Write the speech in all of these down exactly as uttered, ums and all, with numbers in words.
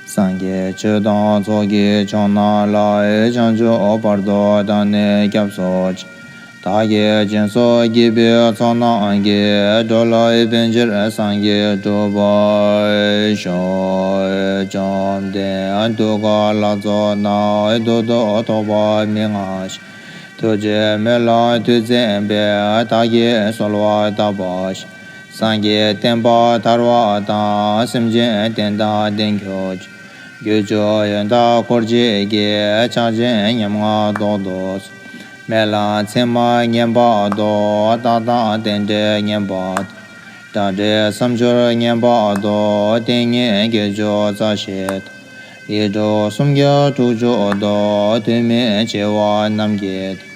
སངས་རྒྱས་ཆོས་དང་ཚོགས་ཀྱི་མཆོག་རྣམས་ལ། བྱང་ཆུབ་བར་དུ་བདག་ནི་སྐྱབས་སུ་མཆི། བདག་གིས་སྦྱིན་སོགས་བགྱིས་པའི་ཚོགས་རྣམས་ཀྱིས། འགྲོ་ལ་ཕན་ཕྱིར་སངས་རྒྱས་འགྲུབ་པར་ཤོག། བཅོམ་ལྡན་འདས་ག་ལ་ཚོགས་རྣམས་བདུད་དུ་ཐོགས་པ་མི་མངའ་ཞིང་། ཐུགས་རྗེ་མེད་ལ་དུས་མཚན་པས། བདག་གིས་གསོལ་བ་བཏབ་པ་བཞིན། སངས་རྒྱས་བསྟན་པ་དར་བ་དང་། སེམས་ཅན་བསྟན་དང་ལྡན་གྱུར་ཅིག། རྒྱུ་ཕྱོགས་ཡོན་བདག་འཁོར་བཅས་ཀྱི། ཕྱག་ཆེན་ཉམ་ང་ཏོག་ཏོ་གསོལ། སྨོན་ལམ་མཚན་མ་ངན་པ་དང་། རྟགས་དང་རྟེན་འབྲེལ་ངན་པ་དང་། དགྲ་འདྲེ་སྲབ་མཆོར་ངན་པ་དང་། ལྟས་ངན་བརྒྱད་ཅུ་རྩ་བཞི་དང་། ཡིད་འཕྲོག་སུམ་བརྒྱ་དྲུག་ཅུ་དང་། དུས་མིན་འཆི་བ་རྣམས་ཀྱི་དོན།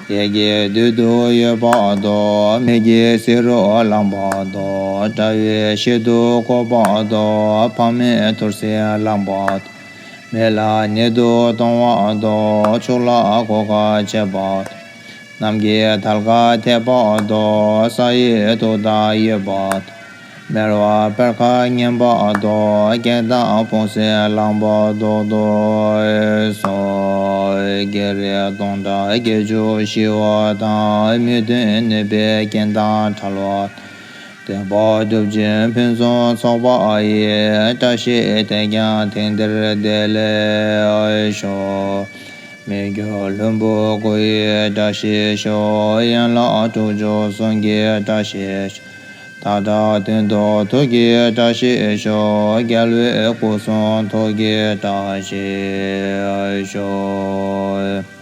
ཡིད་ཀྱི་དུས་སུ་ཡོད་པ་དང་། མིག་གིས་བསེ་རུ་ལངས་པ་དང་། དགྲ་བོའི་གཤེད་དུ་བཀོད་པ་དང་། ཕ་མའི་ཐུར་སེལ་བླངས་པ་དང་། མི་ལ་ནད་དུ་གཏོང་བ་དང་། ཕྱུགས་ལ་གོད་ཁ་བྱེད་པ་དང་། གནམ་གྱི་དལ་ཁ་ཐེབས་པ་དང་། ས་ཡི་དུག་དང་གཡོས་པ་དང་། སྨེ་བ་སྤར་ཁ་ངན་པ་དང་། སྐེག་དང་བོང་ཟེར་ལངས་པ་ཏོག་ཏོ་གསོལ། བགེགས་རིགས་སྟོང་ཕྲག་བརྒྱད་ཅུ་ཞི་བ་དང་། མི་མཐུན་ནད་པའི་རྐྱེན་དང་བྲལ་བ་དང་། བདེན་པ་གྲུབ་ཅིང་ཕུན་སུམ་ཚོགས་པ་ཡི། བཀྲ་ཤིས་དེས་ཀྱང་དེང་འདིར་བདེ་ལེགས་ཤོག། མི་འགྱུར་ལྷུན་པོ་སྐུ་ཡི་བཀྲ་ཤིས་ཤོག། ཡན་ལག་དྲུག་ཅུ་གསུམ་གྱི་བཀྲ་ཤིས་ཤོག། མཐའ་དག་དོན་དུ་ཐུགས་ཀྱི་བཀྲ་ཤིས་ཤོག། རྒྱལ་བའི་སྐུ་གསུང་ཐུགས་ཀྱི་བཀྲ་ཤིས་ཤོག།